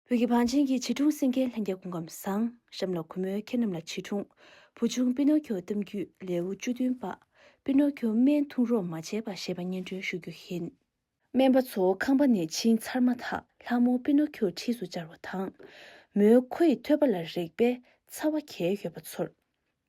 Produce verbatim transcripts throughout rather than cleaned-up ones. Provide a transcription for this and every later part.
བོད་ཀྱི་བང་ཆེན་གྱི་བྱིས་སྒྲུང་གསན་མཁན་ལྷན་རྒྱས་སྐུ་ཁམས་བཟང་། གཤམ་ལ་གུས་མོས་ཁྱེད་རྣམས་ལ་བྱིས་སྒྲུང་བུ་ཆུང་པི་ནོ་ཁྱོ་གཏམ་རྒྱུད་ལེའུ་བཅུ་བདུན་པ། པི་ནོ་ཁྱོ་སྨན་འཐུང་རོགས་མ་བྱས་པ་ཞེས་པ་སྙན་སྒྲོན་ཞུ་རྒྱུ་ཡིན། སྨན་པ་ཚོ་ཁང་པ་ནས་ཕྱིན་ཚར་མ་ཐག་ལྷ་མོ་པི་ནོ་ཁྱོ་འཁྲིས་སུ་བཅར་བ་དང་། མོས་ཁོ་ཡི་ཐོད་པ་ལ་རེག་པས་ཚ་བ་གས་ཡོད་པ་ཚོར།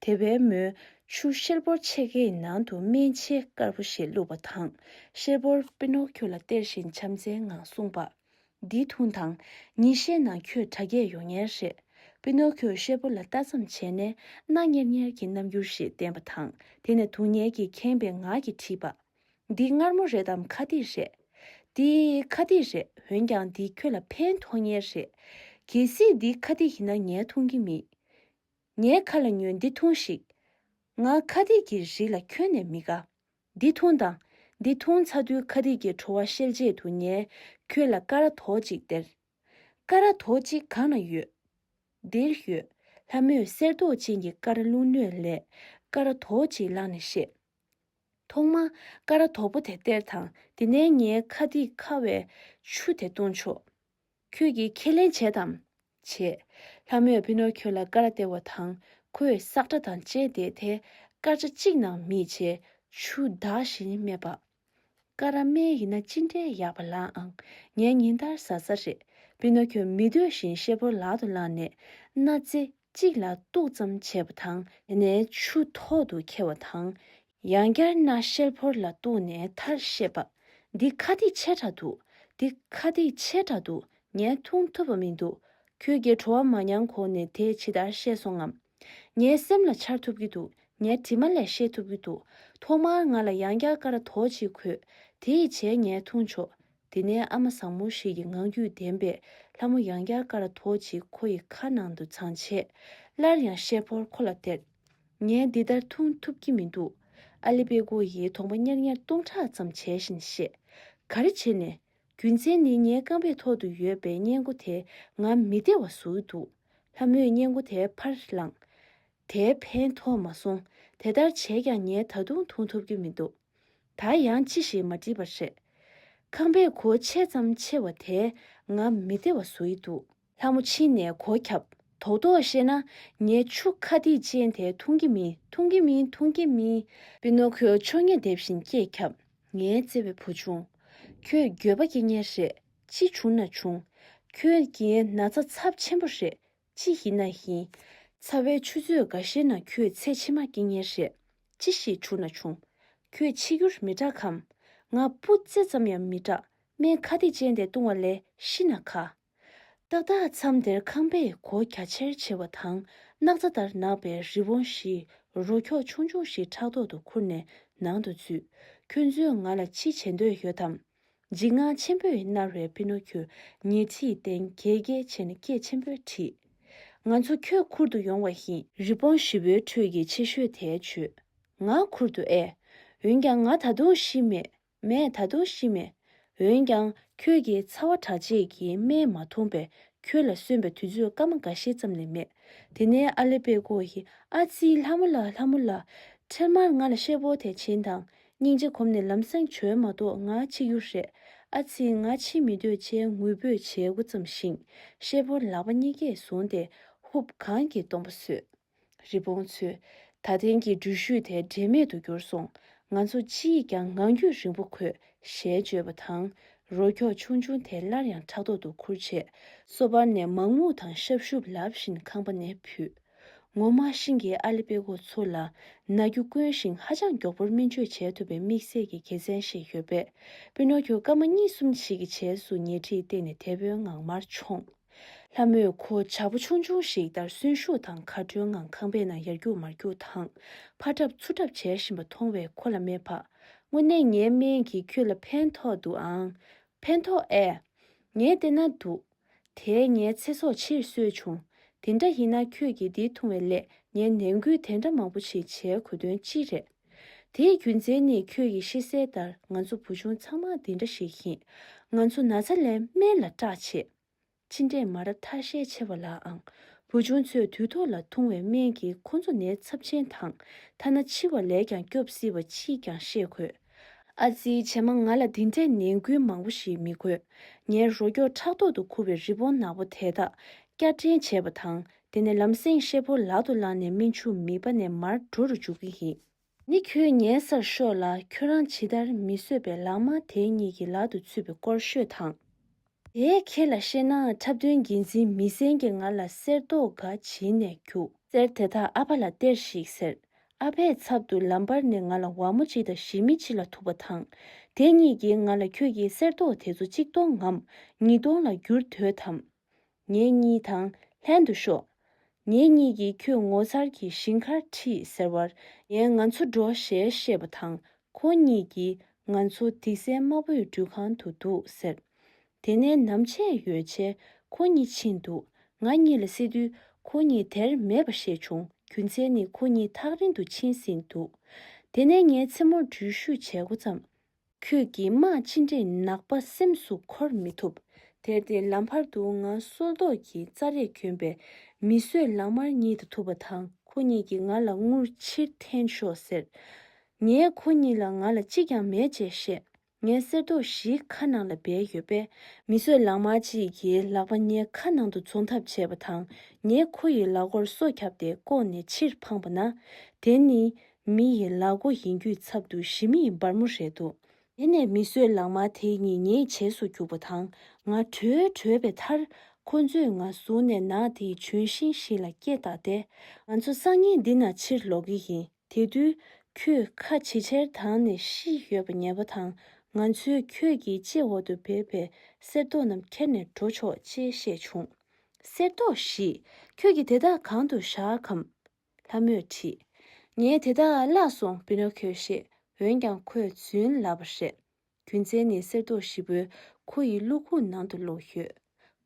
དེ་བས་མོས་ཆུ་ཤེལ་ཕོར་ཕྱེད་ཀའི་ནང་དུ་སྨན་ཆས་དཀར་པོ་ཞིག་བླུགས་པ་དང་། ཤེལ་ཕོར་པི་ནོ་ཁྱོ་ལ་སྟེར་བཞིན་བྱམས་བརྩེའི་ངང་གསུངས་པ། འདི་འཐུང་དང་། ཉིན་ཤས་ནང་ཁྱོད་དྲག་སྐྱེད་ཡོང་ངེས་རེད། པི་ནོ་ཁྱོས་ཤེལ་ཕོར་ལ་ལྟ་ཙམ་བྱས་ནས་སྣ་གཉེར་གཉེར་གྱི་རྣམ་འགྱུར་ཞིག་བསྟན་པ་དང་། དེ་ནས་འཐུང་ཉན་གྱིས་ཁེངས་པའི་ངག་གིས་དྲིས་པ། འདི་མངར་མོ་རེད་དམ་ཁ་ཏིག་རེད། འདི་ཁ་ཏིག་རེད། འོན་ཀྱང་འདི་ཁྱོད་ལ་ཕན་ཐོགས་ངེས་རེད། གལ་སྲིད་འདི་ཁ་ཏིག་ཡིན་ན་ངས་འཐུང་གི་མིན། ངའི་ཁ་ལ་ཉོན། འདི་འཐུང་ཞིག་ང་ཁ་ཏིག་གི་རིགས་ལ་ཁྱོན་ནས་མི་དགའ། འདི་འཐུང་དང་། འདི་འཐུང་ཚར་དུས་ཁ་ཏིག་གི་བྲོ་བ་བཤལ་རྗེས་དུ་ངས་ཁྱོད་ལ་ཀ་ར་དོག་ཅིག་སྟེར། ཀ་ར་དོག་ཅིག་གང་ན་ཡོད། འདིར་ཡོད། ལྷ་མོས་གསེར་མདོག་ཅན་གྱི་ཀ་ར་བླུགས་སྣོད་ལས་ཀ་ར་དོག་ཅིག་བླངས་ནས་བཤད། ཐོག་མར་ཀ་ར་དོག་པོ་དེ་སྟེར་དང་། དེ་ནས་ངའི་ཁ་ཏིག་ཁ་བའི་ཆུ་དེ་བཏུང་ཆོག་ཁྱོད་ཀྱིས་ཁས་ལེན་བྱེད་དམ། བྱེད། ལྷ་མོས་པི་ནོ་ཁྱོ་ལ་ཀ་ར་སྟེར་བ་དང་། ཁོས་སག་སྒྲ་དང་བཅས་ཏེ་དེ་སྐར་ཆ་གཅིག་ནང་མིད་བྱས་ཆུ་ཟླ་བཞིན་སྨྲས་པ། ཀ་ར་སྨན་ཡིན་ན་ཅི་འདྲའི་ཡག་པ་ལགས་ཨང་། ངས་ཉིན་ལྟར་ཟ་ས་རེད། པི་ནོ་ཁྱོས་མི་འདོད་བཞིན་ཤེལ་ཕོར་ལག་ཏུ་བླངས་ནས་སྣ་རྩེ་གཅིག་ལ་གཏུག་ཙམ་བྱས་པ་དང་། དེ་ནས་ཆུ་ཐོག་ཏུ་ཁྱེར་བ་དང་། ཡང་བསྐྱར་སྣ་ཤེལ་ཕོར་ལ་གཏུགས་ནས་མཐར་བཤད་པ། འདི་ཁ་ཏིག་ཆེ་དྲགས་འདུག་འདི་ཁ་ཏིག་ཆེ་དྲགས་འདུག་ངས་འཐུང་ཐུབ་པ་མི་འདུག་ཁྱོད་ཀྱིས་བྲོ་བ་མ་མྱངས་གོང་ནས་དེ་ཇི་ལྟར་བཤད་སོང་ངམ། ངའི་སེམས་ལ་འཆར་ཐུབ་ཀྱི་འདུག་ངའི་དྲི་མ་ལས་ཤེས་ཐུབ་ཀྱི་འདུག་ཐོག་མར་ང་ལ་ཡང་བསྐྱར་ཀ་ར་དོག་ཅིག་འཁོལ། དེ་ཡི་རྗེས་ངས་འཐུང་ཆོག་དེ་ནས་ཨ་མ་བཟང་མོ་ཞིག་གི་ངང་རྒྱུད་ལྡན་པས་ལྷ་མོ་ཡང་བསྐྱར་ཀ་ར་དོག་ཅིག་ཁོ་ཡི་ཁ་ནང་དུ་འཛིན་བྱས། སླར་ཡང་ཤེལ་ཕོར་ཁོ་ལ་སྟེར། ངས་འདི་ལྟར་འཐུང་ཐུབ་ཀྱི་མི་འདུག་ཨ་ལི་པེ་ཀོ་ཡིས་གདོང་པ་གཉེར་གཉེར་སྟོང་ཕྲག་ཙམ་བྱས་བཞིན་བཤད། ག་རེ་བྱས་ནས། རྒྱུ་མཚན་ནི་ངའི་རྐང་པའི་ཐོག་ཏུ་ཡོད་པའི་སྔས་མགོ་དེ་ང་མི་བདེ་བ་བཟོ་གི་འདུག་ལྷ་མོས་སྔས་མགོ་དེ་ཕར་བླངས། དེས་ཕན་ཐོགས་མ་སོང་། དེ་ལྟར་བྱས་ཀྱང་ངས་ད་དུང་འཐུང་ཐུབ་ཀྱི་མི་འདུག་ད་ཡང་ཅི་ཞིག་མ་འགྲིག་པ་རེད། ཁང་པའི་སྒོ་ཆེ་ཙམ་ཕྱེ་བ་དེས་ང་མི་བདེ་བ་བཟོ་ཡི་འདུག་ལྷ་མོ་ཕྱིན་ནས་སྒོ་ཁྱབ། རྡོག་རྡོག་བཤད་ན། ངས་ཆུ་ཁ་ཏིག་ཅན་དེ་འཐུང་གི་མིན། འཐུང་གི་མིན། འཐུང་གི་མིན། པི་ནོ་ཁྱོ་ཆོ་ངེ་འདེབས་བཞིན་སྐད་ཁྱབ། ངའི་བརྩེ་བའི་བུ་ཆུང་། ཁྱོད་འགྱོད་པ་སྐྱེ་ངེས་རེད། ཅི་བྱུང་ན་བྱུང་། ཁྱོད་ཀྱི་ན་ཚ་ཚབས་ཆེན་པོ་རེད། ཅི་ཡིན་ན་ཡིན། ཚ་བའི་ཆུ་ཚོད་འགའ་ཤས་ནང་ཁྱོད་ཚེ་ཕྱི་མ་སྐྱེ་ངེས་རེད། ཅི་ཞིག་བྱུང་ན་བྱུང་། ཁྱོད་འཆི་རྒྱུར་མི་སྐྲག་གམ། ང་སྤུ་རྩེ་ཙམ་ཡང་མི་སྐྲག་སྨན་ཁ་ཏིག་ཅན་དེ་བཏུང་བ་ལས་ཤི་ན་ཁ། ཏག་ཏག་མཚམས་དེར་ཁང་པས་སྒོ་རྒྱ་ཆེར་ཕྱེ་བ་དང་། སྣག་ཚ་ལྟར་ནག་པའི་རི་བོང་བཞིས་རོ་ཁྱོག་ཆུང་ཆུང་ཞིག་ཕྲག་ཐོག་ཏུ་ཁུར་ནས་ནང་དུ་འཛུལ། ཁྱོད་ཚོས་ང་ལ་ཅི་བྱེད་འདོད་ཡོད་དམ། འཇིགས་དངངས་ཆེན་པོས་མནར་བའི་པི་ནོ་ཁྱོས་ཉལ་ཁྲིའི་སྟེང་གད་གད་བྱས་ནས་སྐད་ཆེན་པོས་དྲིས། ང་ཚོ་ཁྱོད་ཁུར་དུ་ཡོང་བ་ཡིན། རི་བོང་བཞི་པོའི་ཁྲོད་ཀྱི་ཆེ་ཤོས་དེས་བརྗོད། ང་ཁུར་དུ་ཨེ། འོན་ཀྱང་ང་ད་དུང་ཤི་མེད། མེད། ད་དུང་ཤི་མེད། འོན་ཀྱང་ཁྱོད་ཀྱིས་ཚ་བ་དྲག་བྱེད་ཀྱི་སྨན་མ་འཐུང་པས་ཁྱོད་ལ་གསོན་པའི་དུས་ཚོད་སྐར་མ་འགའ་ཤས་ཙམ་ལས་མེད། དེ་ནས་ཨ་ལི་པེ་ཀོ་ཡིས། ཨ་ཙི། ལྷ་མོ་ལགས། ལྷ་མོ་ལགས། འཕྲལ་མར་ང་ལ་ཤེལ་ཕོར་དེ་བྱིན་དང་། སྙིང་རྗེ་སྒོམ་ནས་ལམ་སེང་བྱོས་མ་གཏོགས་ང་འཆི་རྒྱུ་རེད། ཨ་ཙི། ང་འཆི་མི་འདོད་ཅེས་ངུ་འབོད་བྱེད་འགོ་བརྩམས་ཤིང་། ཤེལ་ཕོར་ལག་པ་གཉིས་ཀས་བཟུང་སྟེ་ཧུབ་གང་གིས་སྟོང་པ་བཟོས། རི་བོང་ཚོས། ད་ཐེངས་ཀྱི་འགྲུལ་བཞུད་དེ་འབྲས་མེད་དུ་གྱུར་སོང་། ང་ཚོ་ཅིས་ཀྱང་ངང་རྒྱུད་རིང་པོ་དགོས། ཞེས་བརྗོད་པ་དང་། རོ་ཁྱོག་ཆུང་ཆུང་དེ་སླར་ཡང་ཕྲག་ཐོག་ཏུ་ཁུར་བྱས། སོ་པར་ནས་མང་མོ་དང་ཤབ་ཤུབ་ལབ་བཞིན་ཁང་པ་ནས་བུད། ངོ་མ་ཤིང་གིས་ཨ་ལི་པེ་ཀོ་ཚོ་ལ་ན་རྒྱུ་དཀོན་ཞིང་ཧ་ཅང་མགྱོགས་པོར་སྨན་བཅོས་བྱེད་ཐུབ་པའི་དམིགས་བསལ་གྱི་དགེ་མཚན་ཞིག་ཡོད་པས། པི་ནོ་ཁྱོ་སྐར་མ་གཉིས་གསུམ་ཞིག་གི་རྗེས་སུ་ཉལ་ཁྲིའི་སྟེང་ནས་དལ་པོའི་ངང་མར་མཆོངས། ལྷ་མོས་ཁོ་བྱ་ཕོ་ཆུང་ཆུང་ཞིག་ལྟར་གསོན་ཤུགས་དང་ཁ་ཁྲོའི་ངང་ཁང་པའི་ནང་ཡར་རྒྱུག་མར་རྒྱུག་དང་། ཕར་འཁྲབ་ཚུར་འཁྲབ་བྱེད་བཞིན་པ་མཐོང་བས་ཁོ་ལ་སྨྲས་པ། དངོས་གནས་ངའི་སྨན་གྱིས་ཁྱོད་ལ་ཕན་ཐོགས་འདུག་ཨང་། ཕན་ཐོགས་ཨེ། ངས་བལྟས་ན་འདུག་དེས་ངའི་ཚེ་སྲོག་ཕྱིར་གསོས་བྱུང་། དེ་འདྲ་ཡིན་ན་ཁྱོད་ཀྱིས་འདི་འཐུང་བའི་སླད་ངས་ནན་སྐུལ་དེ་འདྲ་མང་པོ་ཞིག་བྱེད་དགོས་དོན་ཅི་རེད། དེའི་རྒྱུ་མཚན་ནི་ཁྱོད་ཀྱིས་ཤེས་གསལ་ལྟར་ང་ཚོ་བུ་ཆུང་ཚང་མ་འདི་འདྲ་ཞིག་ཡིན། ང་ཚོ་ན་ཚ་ལས་སྨན་ལ་སྐྲག་བྱེད། ཅི་འདྲས་མ་རབས་ཐ་ཤལ་ཆེ་བ་ལགས་ཨང་། བུ་ཆུང་ཚོས་དུས་ཐོག་ལ་འཐུང་བའི་སྨན་གྱིས་ཁོ་ཚོ་ནད་ཚབས་ཆེན་དང་། ཐ་ན་འཆི་བ་ལས་ཀྱང་སྐྱོབ་སྲིད་པ་ཅིས་ཀྱང་ཤེས་དགོས། ཨ་ཙི། རྗེས་མ་ང་ལ་འདི་འདྲའི་ནན་སྐུལ་མང་པོ་ཞིག་མི་དགོས། ངའི་རོ་སྐྱོར་ཕྲག་ཐོག་ཏུ་ཁུར་བའི་རི་བོང་ནག་པོ་དེ་དག་བསྐྱར་འདྲེན་བྱས་པ་དང་། དེ་ནས་ལམ་སེང་ཤེལ་ཕོར་ལག་ཏུ་བླངས་ནས་སྨན་ཆུ་མིད་པ་ནས་མར་འགྲོ་རུ་འཇུག་གི་ཡིན། ནི་ཁྱོད་ངའི་སར་ཤོག་ལ། ཁྱོད་རང་ཇི་ལྟར་མི་བཟོད་པའི་ལག་དམར་དེ་གཉིས་ཀྱི་ལག་ཏུ་ཚུད་པའི་སྐོར་ཤོད་དང་། དེས་ཁྱེད་ལ་བཤད་ན། འཁྲབ་སྟོན་འགན་འཛིན་མི་སེང་གེས་ང་ལ་གསེར་མདོག་འགའ་བྱིན་ནས་བརྒྱུགས། གསེར་དེ་དག་ཨ་ཕ་ལ་སྟེར་ཞིག་ཟེར། ཨ་ཕའི་ཚབ་ཏུ་ལམ་བར་ནས་ང་ལ་ཝ་མོ་གཅིག་དང་ཞི་མི་གཅིག་ལ་ཐུག་པ་དང་། དེ་གཉིས་ཀྱིས་ང་ལ། ཁྱོད་ཀྱིས་གསེར་མདོག་དེ་ཚོ་གཅིག་སྟོང་ངམ་ཉིས་སྟོང་ལ་བསྒྱུར་འདོད་དམ། ངེད་གཉིས་དང་ལྷན་དུ་ཤོག། ངེད་གཉིས་ཀྱིས་ཁྱོད་ངོ་མཚར་གྱི་ཞིང་ཁར་ཁྲིད་ཟེར་བར། ངས་ང་ཚོ་འགྲོ་ཞེས་བཤད་པ་དང་། ཁོ་གཉིས་ཀྱིས། ང་ཚོ་འདི་སའི་དམར་པོའི་འགྲུལ་ཁང་དུ་འདུག་ཟེར། དེ་ནས་ནམ་ཕྱེད་ཡོལ་རྗེས་ཁོ་གཉིས་ཕྱིན་འདུག། ང་གཉིད་ལ་སད་དུས་ཁོ་གཉིས་དེར་མེད་པ་ཤེས་བྱུང་། རྒྱུ་མཚན་ནི་ཁོ་གཉིས་ཐག་རིང་དུ་ཕྱིན་ཟིན་འདུག། དེ་ནས་ངས་མཚན་མོར་འགྲུལ་བཞུད་བྱེད་འགོ་བརྩམས། ཁྱོད་ཀྱི་དམག་ཅི་འདྲའི་ནག་པ་སེམས་སུ་འཁོར་མི་ཐུབ། དེར་བརྟེན་ལམ་བར་དུ་ང་སོལ་ཏོག་གི་རྩྭ་རས་གྱོན་པའི་མི་བཟོད་ལག་དམར་གཉིས་དང་ཐུག་པ་དང་། ཁོ་གཉིས་ཀྱིས་ང་ལ་དངུལ་ཕྱིར་འཐེན་ཤོག་ཟེར། ངས་ཁོ་གཉིས་ལ་ང་ལ་གཅིག་ཀྱང་མེད་ཅེས་བཤད། ངས་གསེར་མདོག་བཞི་ཁ་ནང་ལ་སྦས་ཡོད་པས། མི་བཟོད་ལག་དམར་གཅིག་གིས་ལག་པ་ངའི་ཁ་ནང་དུ་འཛུགས་ཐབས་བྱས་པ་དང་། ངས་ཁོ་ཡི་ལག་མགོར་སོ་བརྒྱབ་སྟེ་བཀོག་ནས་ཕྱིར་འཕངས་པ་ན། དེ་ནི་མི་ཡི་ལག་མགོ་ཡིན་རྒྱུའི་ཚབ་ཏུ་ཞི་མི་ཡི་སྦར་མོ་རེད་འདུག། དེ་ནས་མི་བཟོད་ལག་དམར་དེ་གཉིས་ངའི་རྗེས་སུ་རྒྱུག་པ་དང་། ང་བྲོས་བྲོས་པའི་མཐར། ཁོ་ཚོས་ང་བཟུང་ནས་ནགས་དེའི་ལྗོན་ཤིང་ཞིག་ལ་སྐྱེལ་བཏང་སྟེ། ང་ཚོ་སང་ཉིན་འདི་ན་ཕྱིར་ལོག་གི་ཡིན། དེ་དུས་ཁྱོད་ཁ་ཇེ་ཆེར་དྭངས་ནས་ཤི་ཡོད་པ་ཉན་པ་དང་། ང་ཚོས་ཁྱོད་ཀྱི་ལྕེ་འོག་ཏུ་སྦས་པའི་གསེར་མདོག་རྣམས་ཁྱེར་ནས་འགྲོ་ཆོག་ཅེས་བཤད་བྱུང་། གསེར་མདོག་བཞི། ཁྱོད་ཀྱིས་དེ་དག་གང་དུ་བཞག་གམ། ལྷ་མོས་དྲིས། ངས་དེ་དག་བརླག་སོང་། པི་ནོ་ཁྱོས་བཤད། འོན་ཀྱང་ཁོས་རྫུན་ལབ་པ་རེད། རྒྱུ་མཚན་ནི་གསེར་མདོག་བཞི་པོས་ཁོ་ཡི་བློ་ཁུག་ནང་དུ་བླུགས་ཡོད།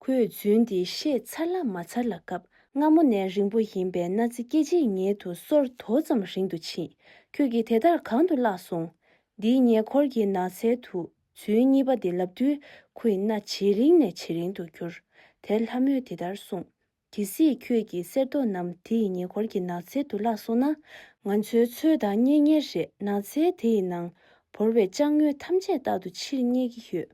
ཁོས་རྫུན་འདི་བཤད་ཚར་ལ་མ་ཚར་ལ་སྐབས། སྔ་མོ་ནས་རིང་པོ་ཡིན་པའི་སྣ་རྩེ་སྐད་ཅིག་ཉལ་དུ་སོར་དོ་ཙམ་རིང་དུ་ཕྱིན། ཁྱོད་ཀྱིས་དེ་ལྟར་གང་དུ་བརླག་སོང་། འདིའི་ཉེ་འཁོར་གྱི་ནགས་ཚལ་དུ། རྫུན་གཉིས་པ་འདི་ལབ་དུས་ཁོའི་སྣ་ཇེ་རིང་ནས་ཇེ་རིང་དུ་གྱུར། དེར་ལྷ་མོས་འདི་ལྟར་གསུངས། གལ་སྲིད་ཁྱོད་ཀྱིས་གསེར་མདོག་རྣམས་དེ་ཡི་ཉེ་འཁོར་གྱི་ནགས་ཚལ་དུ་བརླག་སོང་ན། ང་ཚོའི་ཚོད་ལྟ་རྙེད་ངེས་རེད། ནགས་ཚལ་དེ་ཡི་ནང་བོར་བའི་ལྕགས་དངོས་ཐམས་ཅད་རྟག་ཏུ་ཕྱིར་རྙེད་ཀྱི་ཡོད།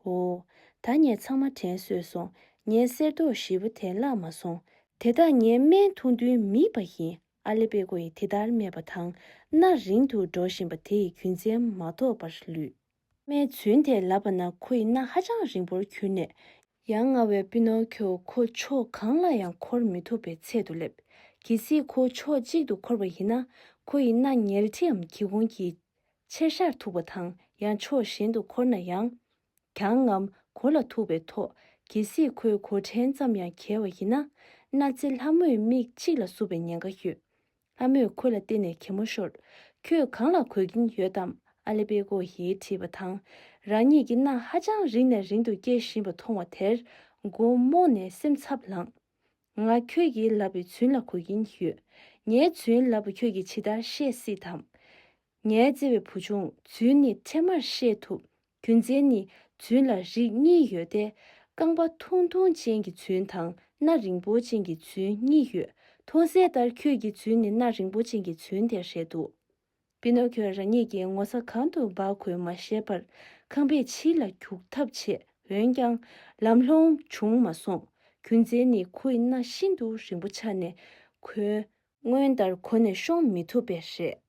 འོ། ད་ངས་ཚང་མ་དྲན་གསོས་སོང་། ངའི་གསེར་མདོག་བཞི་པོ་དེ་བརླག་མ་སོང་། དེ་དག་ངས་སྨན་འཐུང་དུས་མིད་པ་ཡིན། ཨ་ལེ་པེ་ཀོ་ཡིས་དེ་ལྟར་སྨྲས་པ་དང་། སྣ་རིང་དུ་འགྲོ་བཞིན་པ་དེ་ཡི་རྒྱུ་མཚན་མ་རྟོགས་པར་ལུས། སྨན་རྫུན་དེ་ལབ་པ་ན་ཁོ་ཡི་སྣ་ཧ་ཅང་རིང་པོར་གྱུར་ནས། ཡ་ང་བའི་པི་ནོ་ཁྱོ་ཁོ་ཕྱོགས་གང་ལ་ཡང་འཁོར་མི་ཐུབ་པའི་ཚད་དུ་སླེབས། གལ་སྲིད་ཁོ་ཕྱོགས་གཅིག་ཏུ་འཁོར་བ་ཡིན་ན། ཁོ་ཡི་སྣ་ཉལ་ཁྲིའམ་སྒེའུ་ཁུང་གི་ཕྱེད་ཤར་ཐུག་པ་དང་། ཡང་ཕྱོགས་གཞན་དུ་འཁོར་ན་ཡང་། གྱང་ངམ་སྒོ་ལ་ཐུག་པའི་ཐོག། གལ་སྲིད་ཁོའི་མགོ་ཕྲན་ཙམ་ཡང་འགྱེལ་བ་ཡིན་ན། སྣ་རྩེ་ལྷ་མོས་མིག་གཅིག་ལ་བསུབ་པའི་ཉེན་ཁ་ཡོད། ལྷ་མོས་ཁོ་ལ་བལྟས་ནས་གད་མོ་ཤོར། ཁྱོད་གང་ལ་འགོས་ཀྱིན་ཡོད་དམ། ཨ་ལེ་པེ་ཀོ་ཡིས་དྲིས་པ་དང་། རང་ཉིད་ཀྱི་སྣ་ཧ་ཅང་རིང་ནས་རིང་དུ་སྐྱེ་བཞིན་པ་མཐོང་བ་དེར་མགོ་རྨོངས་ནས་སེམས་འཚབ་ལངས། ང་ཁྱོད་ཀྱིས་ལབ་པའི་རྫུན་ལ་གོ་གིན་ཡོད། ངའི་རྫུན་ལབ་པ་ཁྱོད་ཀྱིས་ཇི་ལྟར་ཤེས་སྲིད་དམ། ངའི་བརྩེ་བའི་བུ་ཆུང་། རྫུན་ནི་འཕྲལ་མར་བཤད་ཐུབ། རྒྱུ་མཚན་ནི་རྫུན་ལ་རིགས་གཉིས་ཡོད་དེ། རྐང་པ་ཐུང་ཐུང་ཅན་གྱི་རྫུན་དང་སྣ་རིང་པོ་ཅན་གྱི་རྫུན་གཉིས་ཡོད། མཐོང་གསལ་ལྟར་ཁྱོད་ཀྱི་རྫུན་ནི་སྣ་རིང་པོ་ཅན་གྱི་རྫུན་དེ་རེད་འདུག། པི་ནོ་ཁྱོས་རང་ཉིད་ཀྱི་ངོ་ཚ་གང་དུ་འབག་དགོས་མ་ཤེས་པར་ཁང་པའི་ཕྱི་ལ་རྒྱུག་ཐབས་བྱས། འོན་ཀྱང་ལམ་ལྷོང་བྱུང་མ་སོང་། རྒྱུ་མཚན་ནི་ཁོའི་སྣ་ཤིན་ཏུ་རིང་པོ་ཆགས་ནས་ཁོས་སྔོན་ལྟར་གོ་ནས་ཤོང་མི་ཐུབ་པས་རེད།